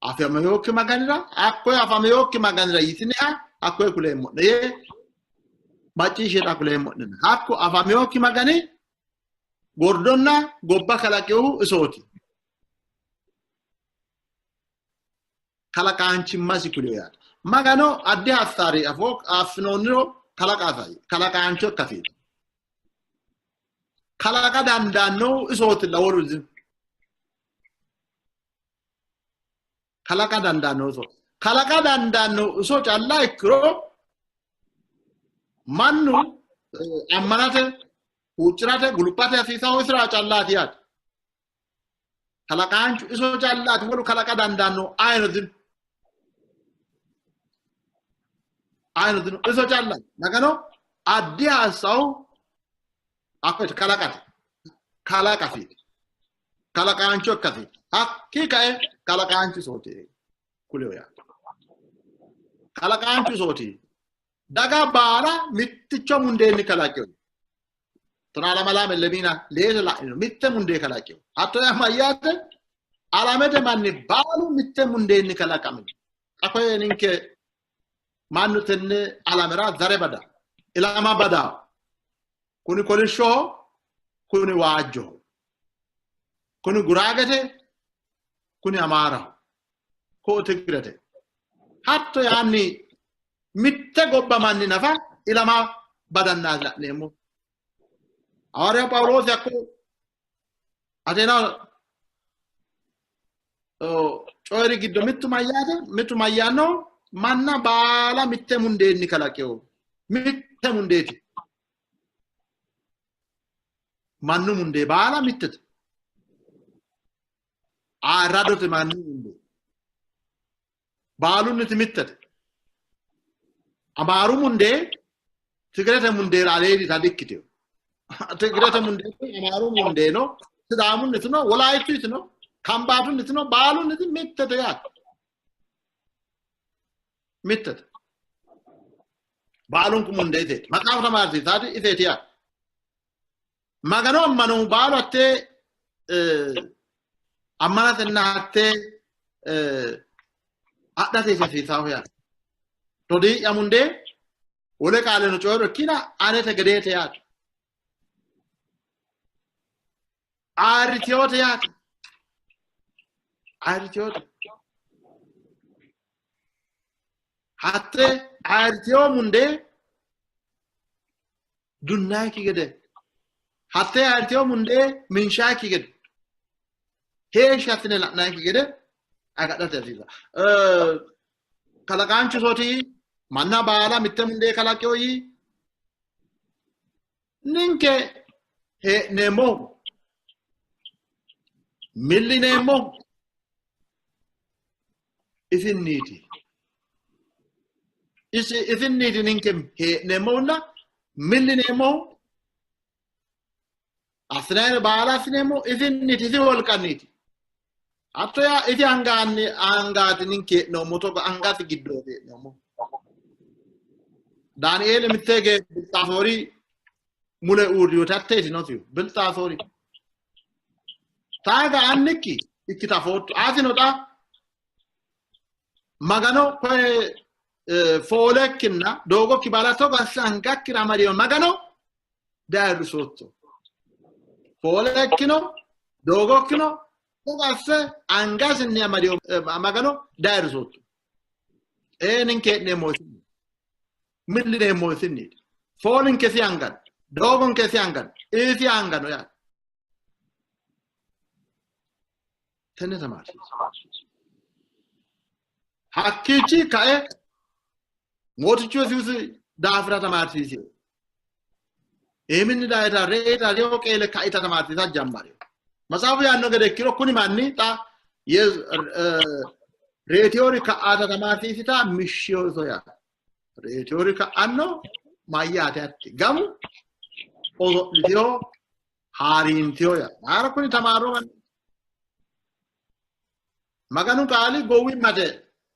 Speaker 2: Afameyokki maganira hakkoye afameyokki maganira yitineha hakkoye kuleemmo'ne yee macciishshe xa kuleemmo'ne. Hakko afameyokki magani gordonna gobba kalaqinohu isooti. Kalaqaanchimmasi kuliyo yaate. Magano addi hassaari afoo affinoonniro kalaqaasai kalaqaancho ikkasiiti. Kalaqa dandaannohu isootilla wolu dino. Kalaqa dandaannohu iso. Kalaqa dandaannohu iso calla ikkiro mannu ammanate, huuccirate, guluphate hasiisahu isira callaati yaate. Kalaqaanchu iso callaati wolu kalaqa dandaannohu ayino dino. Ayino dino iso callaati. Magano addi hassahu hakko kalaqate. Kalaqasiiti. Kalaqaancho ikkasiiti. Hakkii kae kalaqaanchu isooti kuliyo yaate. Kalaqaanchu isooti. Daga baala mitticho mundeenni kalaqino. Tonaa lama lame lemiina leete la'ino mitte mundee kalaqino. Hatto yaa mayyaate alamete manni baalu mitte mundeenni kalaqamino. Xa koye ninke mannu tenne alamera zare bada ilama bada kuni kolishshoho kuni waajjoho kuni guraagete kuni amaaraho ku'u tigirete hatto yaanni mitte gobba manni nafa ilama badannaati la'neemmo. Hawaariya Phaawuloosi hakko Ateenaho coyi'ri giddo mittu mayyaate mittu mayyaanno manna baala mitte mundeenni kalaqino. Mitte mundeeti. Mannu mundee baala mittete. Ayirradote mannu mundee. Baalunniti mittete. Amaaru mundee Tigirete mundeera aleedita dikkitino. Tigirete mundee Amaaru mundee no, Sidaamunnitino, Wolaayittuitino, Kambaatunnitino baalunniti mittete yaate. Mittete. Baalunku mundee iseeti. Maxaafu tamaarsiisaati iseeti yaate. Magano ammanohu baalu hattee ammanatenna hattee adhate hasiisaahu yaate. Rodii'ya mundee wole qaaleno coyi'ro ikkina anete gedeete yaate. Ayirritiyoote yaate. Ayirritiyoote. Hatte ayirritiyo mundee dunnaayikki gede hattee ayirritiyo mundee minshaayikki gede heeshshi assine la'naayikki gede agadhate hasiisa. Kalaqaanchu isooti manna baala mitte mundee kalaqeyo yii. Ninke hee'neemmohu millineemmohu Isinniiti. Isinniiti ninke hee'neemmohunna millineemmohu assinayire baala assineemmohu isinniiti, isi wolqanniiti. Hatto yaa isi angaanni angaati ninke hee'noommo, togo angasi giddooti hee'noommo. Daanieeli mitte hige Bilxaasoori mule uurriyote hatte yitinosihu Bilxaasoori. Taaga annikki ikkita afootto. Atino xa Magano koye foolekkinna doogokki baala togo asse angakkira amadino Magano diayirrisootto. Foolekkino doogokkino togo asse angasinni amadino Magano diayirrisootto. Ee ninke hee'neemmo isinni. Millineemmo isinniiti. Foolinke isi angano. Doogonke isi angano. Isi angano yaate. Tenne tamaarsiisi. Hakkiichi kae Mootichu Yesuusi daafira tamaarsiisi. Iiminni dayita reyita reyo qeele kaita tamaarsiisa jammari. Matsaafu yaanno gede ikkiro kuni manni xa reetiyori ka'aata tamaarsiisita mishshiyo iso yaate. Reetiyori ka'anno mayyaate hatti gamu oso'litiyo haariintiyo yaate. Maara kuni tamaarro manni Maganu qaali gowwimmate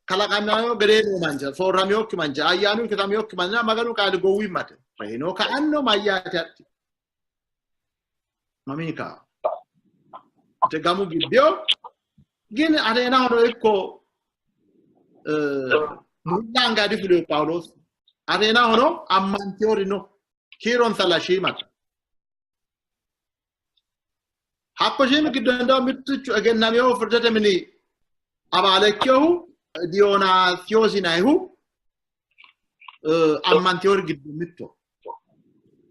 Speaker 2: kalaqamino gedee noo manchi soorramiyokki manchi ayyaanu ikkitamiyokki manchi Maganu qaali gowwimmate reyino ka'anno mayyaate hatti mamii kaa te gamu gibbiyo gin Ateenahono ikko mulla anga difuliyo Phaawuloos Ateenahono ammantiyori no kiironsa la shiimate. Hakko shiimi giddo ndaw mittichu egennaminohu firdete mini abaale ikkinohu Diyoonaasiyoosi yinannihu ammantiyori giddo mitto.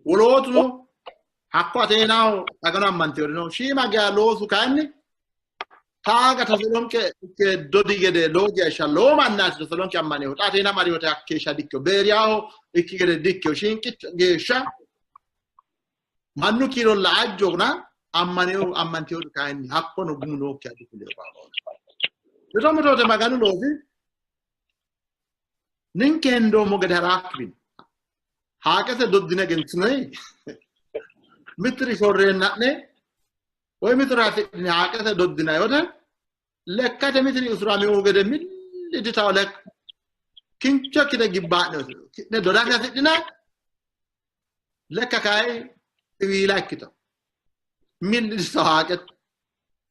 Speaker 2: Wolootuno hakko Ateenaho Magano ammantiyori no. Shiima geya loosu kayinni taaga Tasalonqe ikke dodi gede lowo geeshsha lowo mannaati Tasalonqe ammaninohu. Xa Ateena mariyote hakkeeshsha dikkino. Beeriyaho ikki gede dikkino. Shiinqicho geeshsha mannu kiiro la''ajjona ammanino ammantinohu kayinni hakkono gumu nookkiha difulino Phaawuloosi. Mito mitote Maganu loosi ninke hendoommo gede harakkibino. Haaqete doddine gentinoyi mittiri shorreenna'ne woy mitiri hasidhine haaqete doddinanni wote lekkate mitiri usuraminohu gede milli ditawo lekka kincho ikkite gibbaa'ne ki'ne dodate hasidhina lekka kayi siwiila ikkito milli ditawo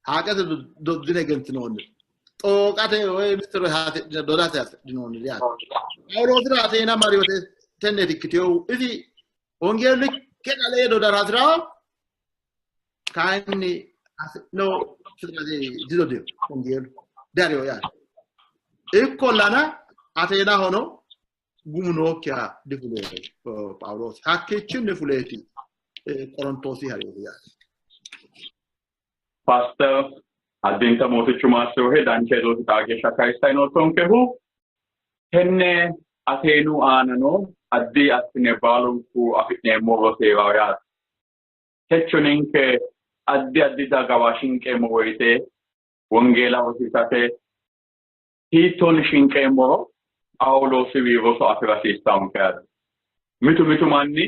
Speaker 2: haaqete doddine gentinoonni xooqate woy mitire hasidhine dodate hasidhinoonni yaate. Phaawuloosira Ateena mariyote tenneeti ikkiteyohu isi wongeelu likke dhalee dodara hasi'rawo kayinni hasi'no fitrati didodino wongeelu dariyo yaate. Ikkollana Ateenahono gumu nookkiha difulino Phaawuloosi. Hakkiichinni fuleeti Qorontoosi ha'rinohu yaate.
Speaker 1: Paaster addinta Mootichu maassirohe dancha hedooti xaa geeshsha kayissanni noottonkehu. Tenne Ateenu aanano addi assine baalunku afi'neemmo roseeraho yaate. Techo ninke addi addi dagawa shinqeemmo woyite wongeela rosiisate hiittoonni shinqeemmoro Phaawuloosiwii roso afi'ra hasiissannonke yaate. Mitu mitu manni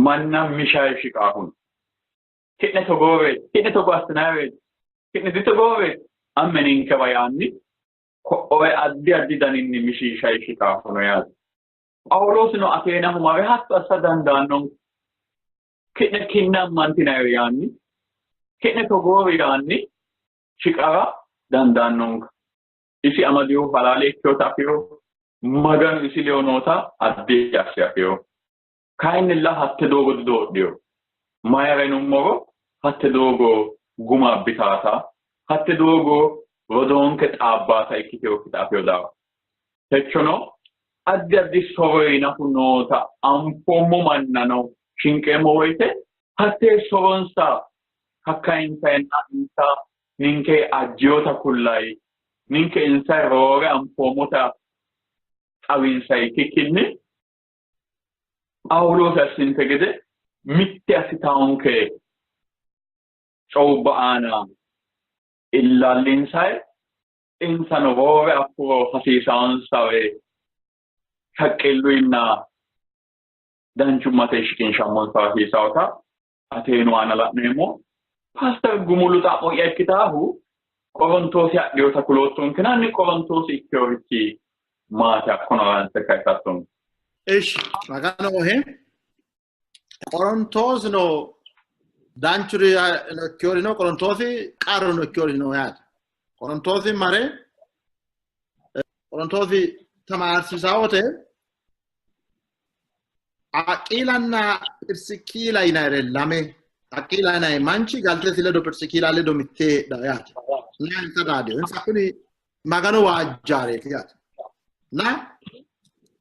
Speaker 1: manna mishayi shiqaahu no. Ki'ne togooreeti, ki'ne togo assinaareeti, ki'ne ditogooreeti, amme ninkewa yaanni ko'oe addi addi daninni mishiishayi shiqaahu no yaate. Phaawuloosino Ateenaho mare hatto assa dandaannonke. Ki'ne kinna ammantinayiri yaanni, ki'ne togoori yaanni shiqara dandaannonke. Isi amadinohu halaale ikkinota afino, Maganu isi ledo noota addi asse afino. Kayinnilla hatte doogo didoodhino. Mayira yinummoro hatte doogo guma abbitaata, hatte doogo rodoonke xaabbaata ikkitinokkita afino daafo. Techono addi addi soro yinahu noota anfoommo mannano shinqeemmo woyite hattee soronsa kakkayinsayenna insa ninke ajjinota kullayi, ninke insa roore anfoommota xawinsayi ikkikkinni Phaawuloosi assinte gede mitte assitaonke coyubba aana illaallinsayi. Insano roore affuro hasiisaansawe shaqqilluyinna danchummate shiqinshammonsa hasiisaawota Ateenu aana la'neemmo. Paaster Gumulu xa'mo'ya ikkitaahu Qorontoosi hadhiyota kuloottonke nanni Qorontoosi ikkeworichi maati hakkono aranse kayisattonke.
Speaker 2: Ishi Maganoho Qorontoosino danchuri ikkiyorino Qorontoosi qarruno ikkiyorino yaate. Qorontoosi mare Qorontoosi tamaarsiisaa wote Aqiilanna Phirsikiila yinayire lame Aqiila yinayi manchi galtesi ledo Phirsikiila ledo mittee heedhaa yaate. Na insa xaadiyo insa kuni Magano waajjaareeti yaate. Na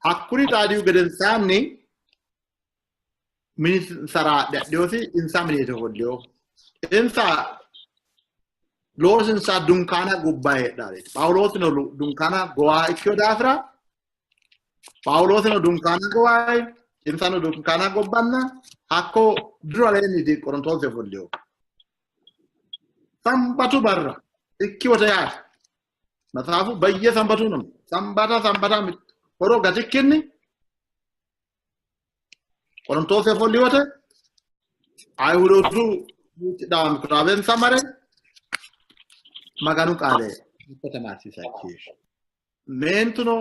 Speaker 2: hakkuri xaadiyu gedensaanni mininsara adhe adhiyosi insa mineeti ofolliyo. Insa loosinsa dunkaana gobba heedhaareeti. Phaawuloosino dunkaana gowaa ikkino daafira Phaawuloosino dunkaana gowaay insano dunkaana gobbanna hakko diru aleenni Qorontoosi ofolliyo. Sambatu barra ikki wote yaate. Matsaafu bayye sambatu no. Sambata sambata horo gatikkinni Qorontoosi ofolli wote Ayihudootu huuccidhaa mikuraabensa mare Maganu qaale hakko tamaarsiisa ikki. Meentuno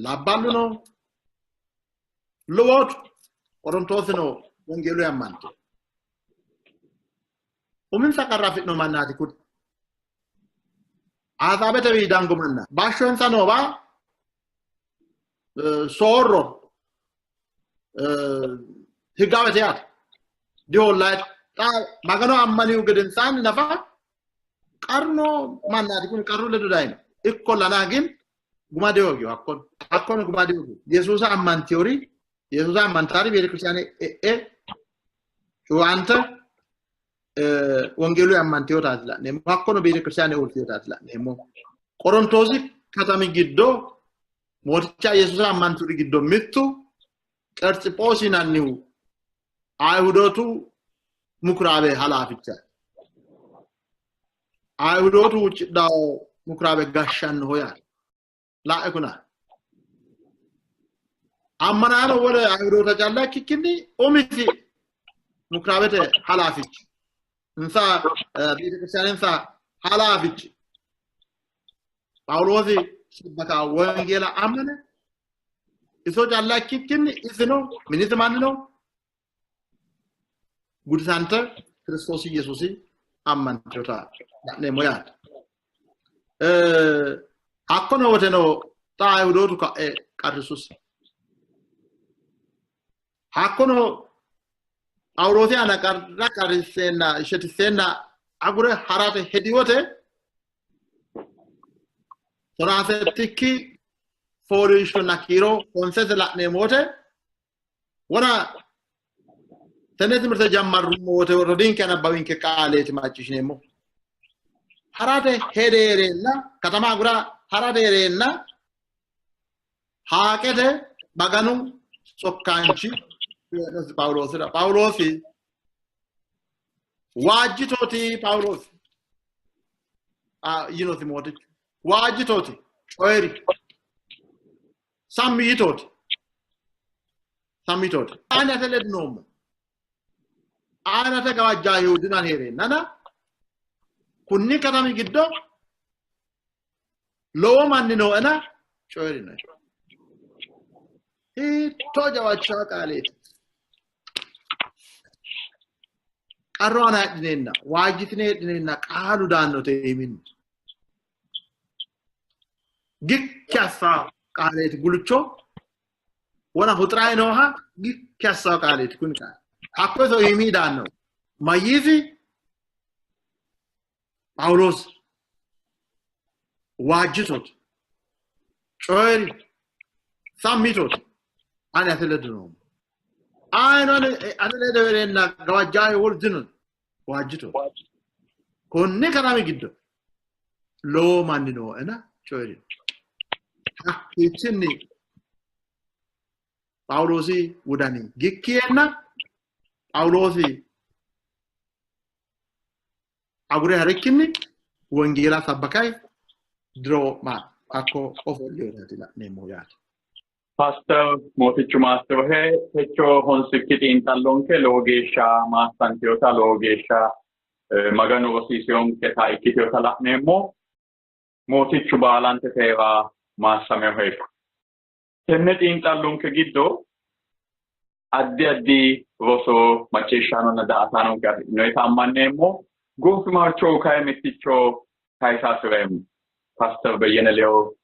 Speaker 2: labballuno lowootu Qorontoosino wongeelu ammante. Uminsa qarra afi'no mannaati kuni. Azaabete dango manna bashshonsa noowa soorro higgawete yaate dihollaayete. Xa Magano ammanihu gedensaanni nafa qarru mannaati kuni qarru ledo dayino. Ikkollana gin guma dihoogino hakkono hakkono guma dihoogino. Yesuusa ammantiyori Yesuusa ammantaari beetekiristaane e'e cuuante wongeelu ammantiyotaati la'neemmo. Hakkono beetekiristaane uurtiyotaati la'neemmo. Qorontoosi katami giddo Mooticha Yesuusa ammanturi giddo mittu Qertsiphoosi yinannihu Ayihudootu mukuraabe halaaficha. Ayihudootu huuccidhawo mukuraabe gashshannoho yaate. La'e kuna. Ammanaano wole Ayihudoota calla ikkikkinni umisi mukuraabete halaafichi. Insa beetekiristaanensa halaafichi. Phaawuloosi sabbaka wongeela ammane iso calla ikkikkinni isino minisi mannino gudisante Kiristoosi Yesuusi ammantota la'neemmo yaate. Hakkono woteno xa Ayihudootu ka'e qarrissusi. Hakkono Phaawuloosi aana qarra qarrisseenna shetisseenna agure harate hedi wote tonaasettikki fooliishshonna kiiro honsete la'neemmo wote wona tenne timirte jammarrummo wote rodiinke anabbawinke qaaleeti macciishshineemmo. Harate hedeereenna katama agura harate heereenna haaqete Maganu sokkaanchi Phaawuloosira Phaawuloosi waajjitooti Phaawuloosi yinosi mootichu waajjitooti coyi'ri sammi yitooti sammi yitooti ani ate ledo noommo ani ate gawajjaa Yihudinan hee'reennana kunni katami giddo lowo manni nooena coyi'rino. Hiittoo jawaachishaa qaaleeti! Qarru aana heedhineenna waajjitine heedhineenna qaalu daannote iiminni. Gikki assaa qaaleeti gulucho wona huxirayi nooha gikki assaa qaaleeti kuni qaali. Hakko iso iimii daanno. Mayyiisi Phaawuloos waajjitooti coyi'ri sammi yitooti ani ate ledo noommo. Ayino ane ledo hee'reenna gawajjaahe wolu dino waajjitooti. Konni katami giddo lowo manni nooena coyi'ri. Hakkiichinni Phaawuloosi wodani gikki yeenna Phaawuloosi agure harikkinni wongeela sabbakay Diro ma hakko ofolleeti la'neemmohu yaate.
Speaker 1: Pastor Mootichu Maasterohe techo honsikki xiinxallonke lowo geeshsha maassanteyoota lowo geeshsha Maganu rosiiseyonketa ikkiteyoota la'neemmo. Mootichu baalante teera maassameho ikko. Tenne xiinxallonke giddo addi addi roso macciishshaanonna daa''ataanonke afidhinoyita ammanneemmo. Goofimarchoho kayi mitticho kayisa hasi'reemmo. Pastor Beyyene Leyo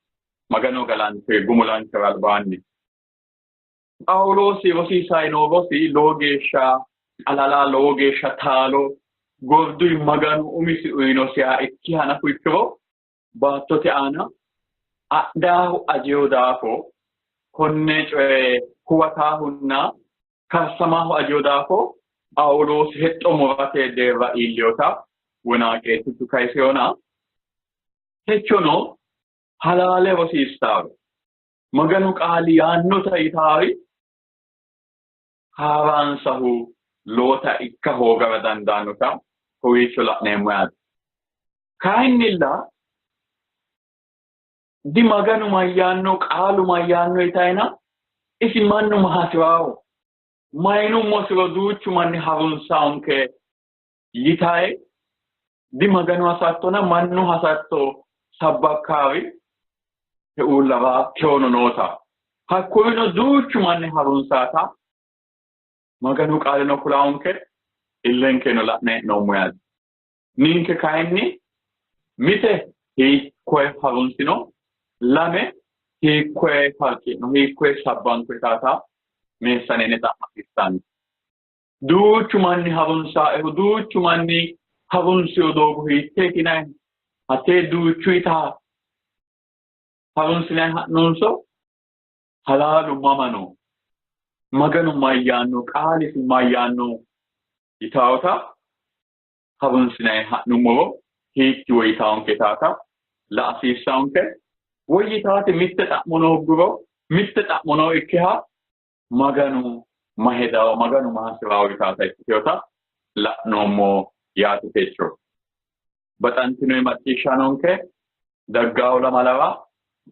Speaker 1: Magano galante gumulankera albaanni. Phaawuloosi rosiisayi noo rosi lowo geeshsha xalala, lowo geeshsha taalo, gorduyi Maganu umisi uyinosiha ikkiha nafu ikkiro baattote aana adhaahu ajiyo daafo konne coye huwataahunna karsamaahu ajiyo daafo Phaawuloosi hexxo murate deerra iilliyota wonaaqeetichu kayiseyona techono halaale rosiissaawe Maganu qaali yaannota yitaari haaransahu lowota ikka hoogara dandaannota kowiicho la'neemmo yaate. Kayinnilla di Maganu mayyaanno qaalu mayyaanno yitayina isi mannu ma hasi'raawo mayinummosiro duuchu manni harunsaonke yitaye di Maganu hasattona mannu hasatto sabbakkaari uullawa tewono noota hakkuyino duuchu manni harunsaata Maganu qaalino kulaonke illenkeno la'ne hee'noommo yaate. Ninke kayinni mite hiikkoye harunsino, lame hiikkoye farci'no, hiikkoye sabbanko yitaata meessaneene xa'ma hasiissanno. Duuchu manni harunsaaehu, duuchu manni harunsiyo doogo hiitteeti yinanni? Hattee duuchu yitaa harunsinanni ha'nonso halaalu mama no? Maganu mayyaanno? Qaalisi mayyaanno? Yitaawota harunsinanni ha'nummoro hiitti woyyitaanke yitaata la'a hasiissaanke. Woyyitaate mitte xa'mo noogguro mitte xa'mo nookkiha Maganu ma hedawo, Maganu ma hasi'rawo yitaata ikkiteyoota la'noommo yaate techo. Baxantinoyi macciishshaanonke daggaawo lamalawa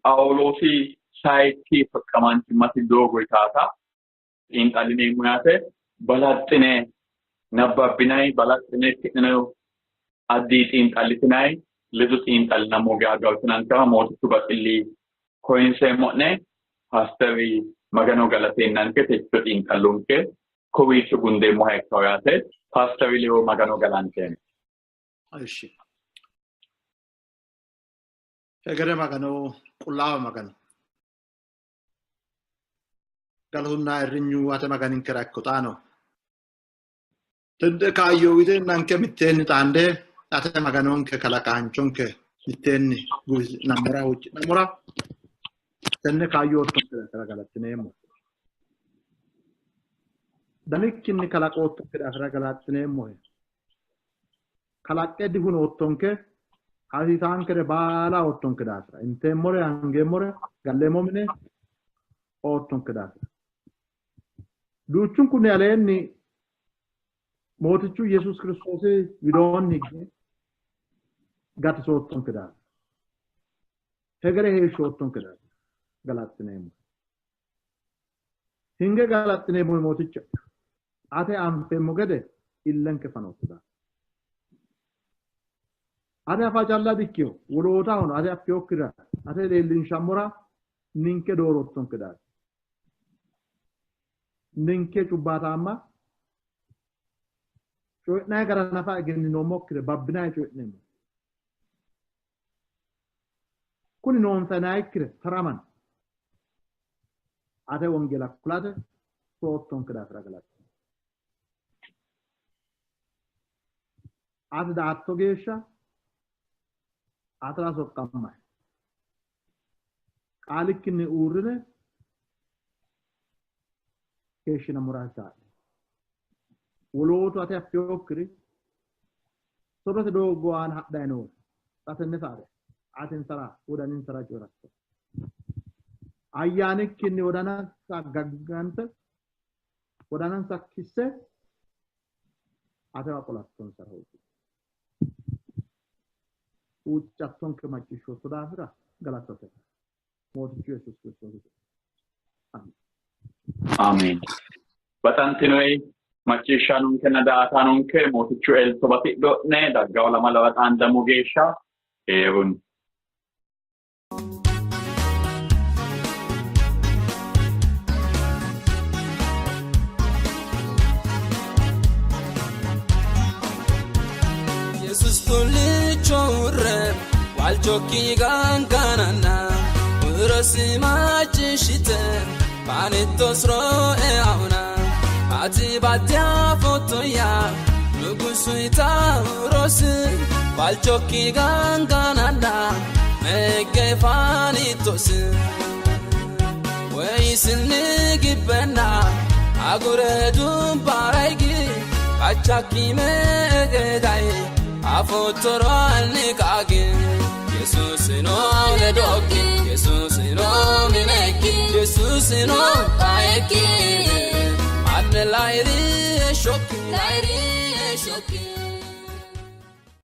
Speaker 1: Phaawuloosi sayikki soqqamaanchimmasi doogo yitaata xiinxallineemmo yaate. Balaxxine nabbabbinayi, balaxxine ki'neno addi xiinxallitinayi ledo xiinxallinammo geya galtinankera Mootichu baxilli koyinseemmo'ne. Paasteri Magano galateennanke techo xiinxallonke kowiicho gundeemmoha ikkawo yaate. Paasteri Leyo Magano galanteemmo.
Speaker 2: እሺ Hegere Magano, Qullaawa Magano, galatunna ayirrinyu ate Maganinkera ikko xaano tenne kaayyo uyiteennanke mitteenni xaande ate Maganonke kalaqaanchonke mitteenni guwisi'nammora huucci'nammora tenne kaayyo oottonke daafira galattineemmo. Damikkinni kalaqoottonke daafira galattineemmohe. Kalaqqe dihunoottonke, hasiisaankere baala oottonke daafira, inteemmore, angeemmore, galleemmo mine oottonke daafira. Duuchunkunni aleenni Mootichu Yesuus Kiristoosi widoonni higge gatisoottonke daafira, hegere heeshsho oottonke daafira galattineemmo. Hinge galattineemmo Mooticha, ate anfeemmo gede illenke fanootto daafira. Ate afa calla dikkino, wolootahono ate affinokkira ate leellinshammora ninke dooroottonke daafira. Ninke cubbaataamma coyi'nayi gara nafa egenninoommokkiire babbinayi coyi'neemmo. Kuni noonsa yinayikkire taraman ate wongeela kulate soottonke daafira galattineemmo. Ati daatto geeshsha atera soqqammayi qaalikkinni uurrine keeshshinammora kaa'li. Wolootu ate affinokkiri sorote doogo aana hadhayi noori xa tenne saate atinsara wodaninsara coyi'ratto. Ayyaanikkinni wodanansa gaggante wodanansa kisse atewa qolattonsara huucci. Huuccattonke macciishshootto daafira galatate. Mootichu Yesuus Kiristoosi. Amiin.
Speaker 1: Amiin. Baxantinoyi macciishshaanonkenna daa''ataanonke Mootichu elto batidho'ne daggawo lamalawa xaandammo geeshsha keerunni.
Speaker 3: Yesus tullicho urre waalchokki gangananna urosi macciishshite baanittos roe auna ati baddya fotoya nugusu itaurosi waalchokki gangananna meggefaanittos ወይስኒ ግበና አጉረ ዱባራይጊ አቻኪ መገዳይ አፎቶሮ አልንቃግ ኢየሱስ ኖ ለዶኪ ኢየሱስ ኖ ሚነኪ ኢየሱስ ኖ ቃየኪ አነ ላይሪ ሾኪ ላይሪ ሾኪ።